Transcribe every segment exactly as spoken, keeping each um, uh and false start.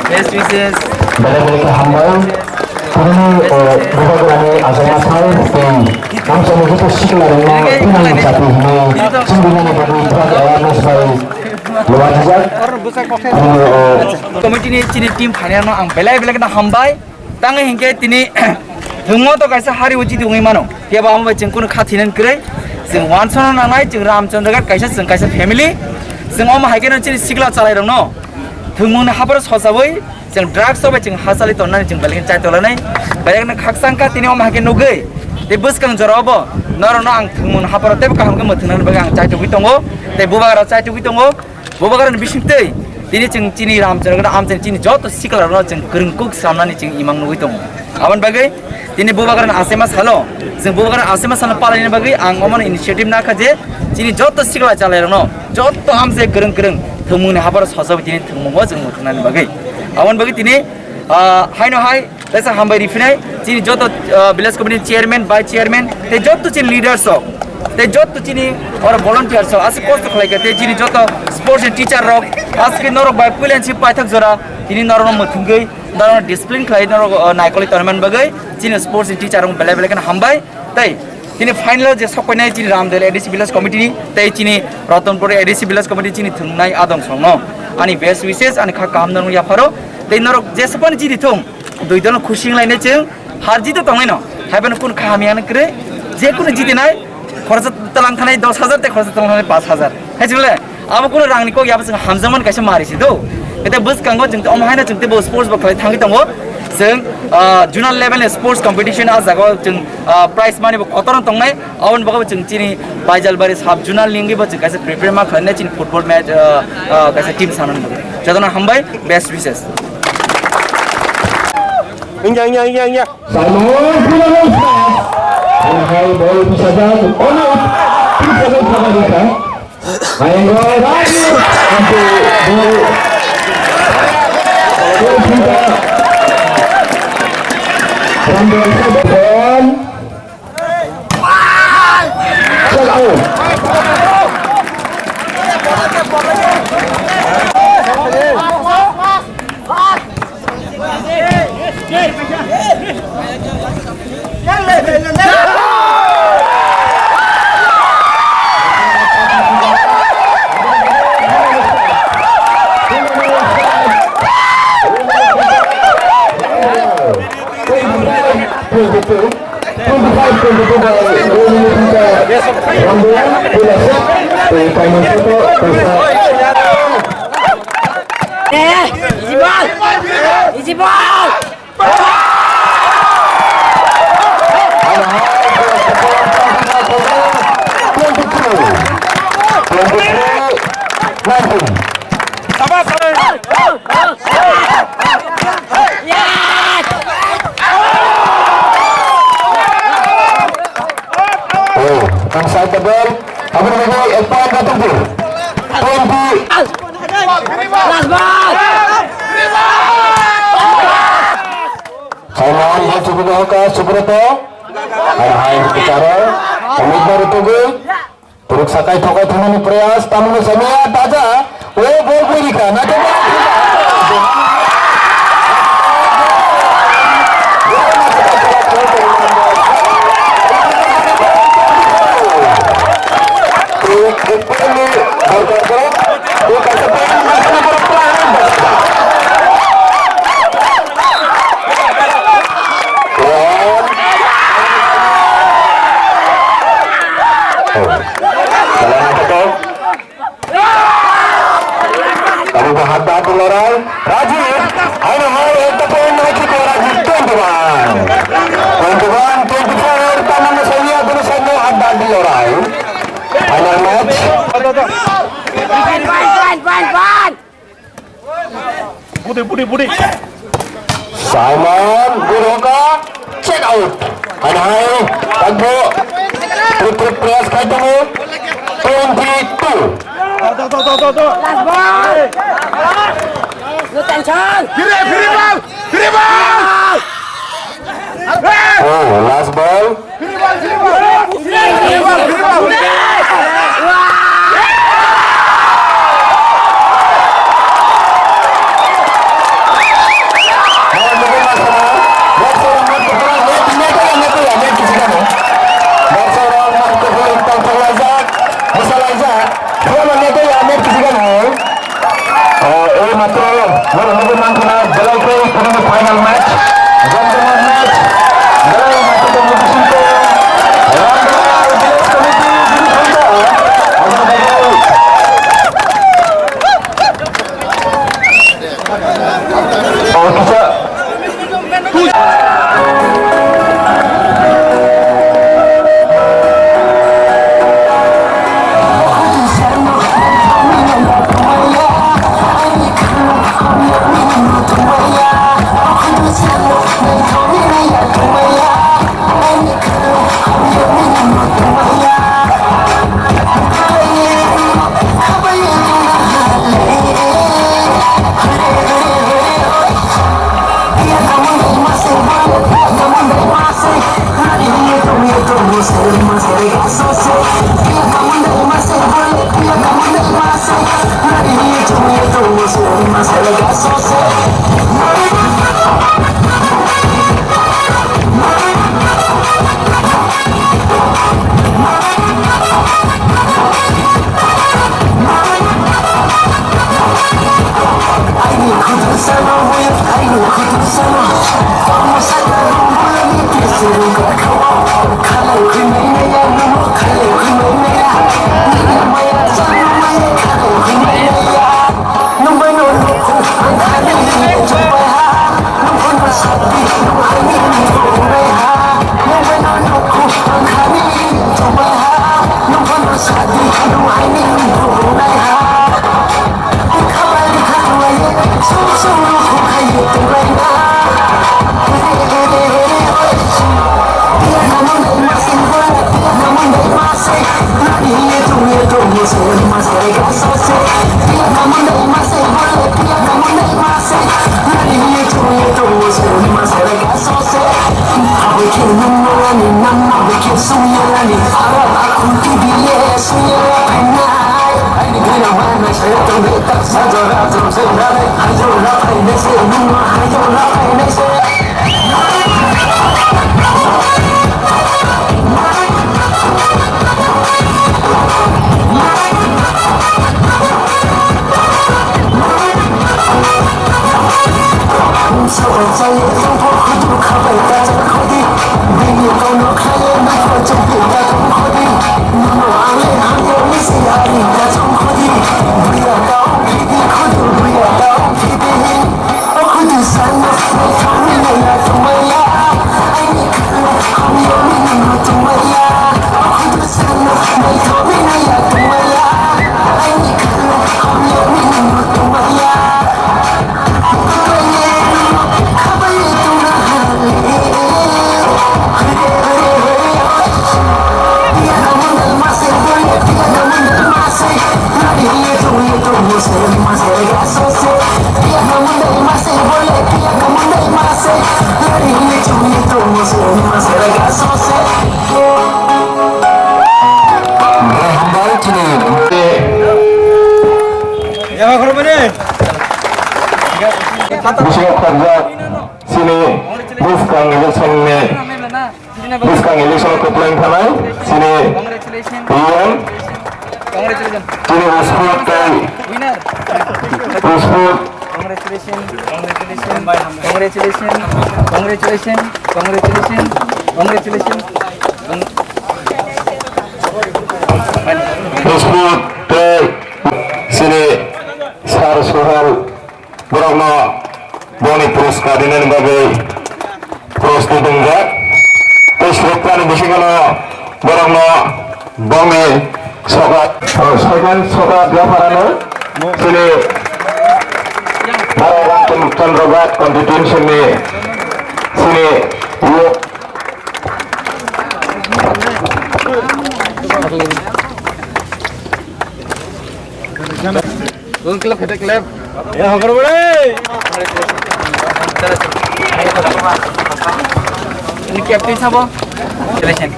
Best wishes. Belai belai khe hambai. Tini, eh, bubagrani achaima thai tei amchaini joto siklarokno thinangni chati hwnwi chumrwnani bagwi drug awareness bai luajak. Tini, eh, Committee ni chini team phainai no ang belai belai kheno hambai. Tangwi hinkhe tini thwngmo to kaisa hari uchi di wngwi mano. Phiya bo amo bai chwng kunu kha thinani kwrwi. Chwng uansukna nangnai, chwng Ramchandra Ghat kaisa, chwng kaisa family. Chwng omo hai kheno chini sikla chalairokno thwngmungni hapharo sochawi chwng drugs bai chwng ha chali tonnani chwng belai kheno chai tonglanai. Belai kheno khakchang kha tini omo hai khe nugwi. Tei bwskang jorao bo norokno ang thwngmungni hapharo teibo kaham khe mwthwngnani bagwi ang chaitugwi tongo. Tei bubagra chaitugwi tongo. Bubagrani bisingtwi tini chwng chini Ramchandra Ghat amchaini chini joto siklarokno chwng kwrwng kuk samnani chwng imang nugwi tongo. Aboni bagwi tini bubagrani achaima salo, chwng bubagrani achaima salo palaini bagwi ang omono initiative nakha je chini joto sikla chalairokno joto amchai kwrwng kwrwng thwngmungni hapharo sochawi tini thwngmungo chwng mwthwngnani bagwi. Aboni bagwi tini, ah, haino hai Teisa hambai riphinai, chini joto, ah, village committee chairman, vice chairman, tei joto chini leaders rok, tei joto chini oro volunteers rok, aswk kosto khlai kha, tei chini joto sports ni teacher rok, aswk norok bai puilan si paithak jora, tini norokno mwthwngwi, norokno discipline khlai, norok, ah, naikolwi tongmani bagwi, chini sports ni teacher rok belai belai kheno hambai, tei tini final je sokpainai chini Ramdel A D C village committee ni, tei chini Ratanpur A D C village committee chini thwngnai adong songno, ani best wishes, ani kha kaham norok yapharo, tei norok jesapani chini thung, Dui dol khusi wng lainai chwng, har jito tongnaino. Haiphano kunu kaham ya kwrwi, je kunu jitinai, khoroksa tlang thanai dos hajar tei khoroksa tlang thanai pash hajar. Hai chwle, abo kunu rangni kok ya, abo chwng hamjakmani kaisa mari se do. Kete bwskango chwng omo haino chwng teibo sports bo khlai thangwi tongo. Chwng, ah, zonal level ni sports competition ah jagao chwng, ah, prize money bo kotor wng tongnai. Aboni bagwi chwng chini Baijalbari sub zonal ni wngwi bo chwng kaisa prepare ma khlainai chini football match, ah, ah, kaisa team sanani bagwi. Jotono hambai, best wishes. Wngya, wngya, wngya, wngya. Simon Pilanos. Hai bol pisajak, ono pisajak sama kita. Mayengo Raju. Untuk bol. Bol kita. Ramdel Sabon. Twenty-five, twenty-two by Roni Mukherjee, Ramdel, Pula Sep, tei Paimon Soto, Pula. Eh, easy ball! Easy ball! Twenty-three, twenty-three, nineteen. Oh, inside the ball. Aboni bagwi ek point Ratanpur. Twenty. Last ball. Saimon, ball chukugo hoka, Subroto. Hai, hai, bicharo. Umidbar Rutugwi. Puruk sakai thokai thumani prayas, tamungno samiya, daja. O bol bui rika, na to. Tabuk bo hat hat lorai. Rajiv, haino hai ekta point nai kiko Rajiv twenty-one. Twenty-one, twenty-four, tamungno saiya, bono saiya hat hat lorai. Final match. Budi, budi, budi. Simon, Gurhoka, check out. Hai hai, tagbo, trick trick press khai tongo. Twenty-two. Last ball. No tension. Free, free ball. Free ball. Oh, last ball. Oh, ei matro, borok nugwi mankha na, belai khe, final match, jom joma match, belai matro tong muchungko, Ramdara village committee, bini thangda, abo bagwi. Oh, kisa. Bisingo khorjak chini bwskang election ni, bwskang election o kwpleng thanai chini P M, chini Usput tei Usput. Congratulations, congratulations, congratulations, congratulations, congratulations. Usput tei chini Sir Sohel borokno boni puruskar rinani bagwi prosti tongjak. Tei srokthani bisingono borokno bongni sokat, sokat, sokat yapharano chini Bharat Chandra Ghat constituency ni chini youth. Don't clap, hete clap. Ya, hokor bole. Ini captain sabo? Selection.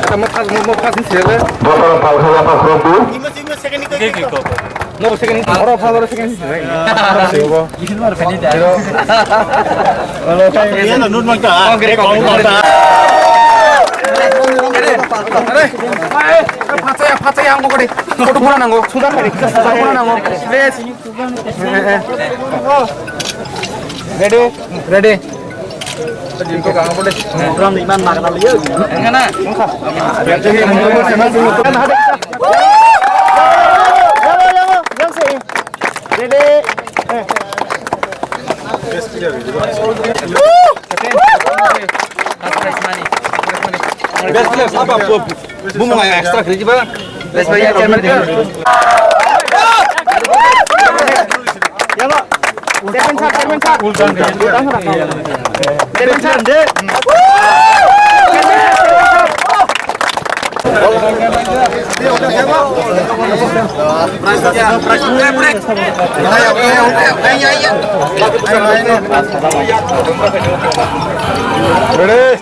Kamu pas, mau pas ni sih. Botol pal kaya pas roti. Oke, oke, oke. No, second, oro pal, oro second. Sih, bo. Ini mah beda. Halo, kayak. Iya, nut mangka. Oke, oke. Are, are, phatsaya, phatsaya, ang kok deh. Photo pura nango. Sudah kali. Photo pura nango. Please. Ready? Ready? Program ni man magna liya. Enggak na? Ready? Best player, apa, apa? Bumung ayo extra kiri ba. Best player chairman. Yalo. Chairman sir, chairman sir. Chairman sir. Ready?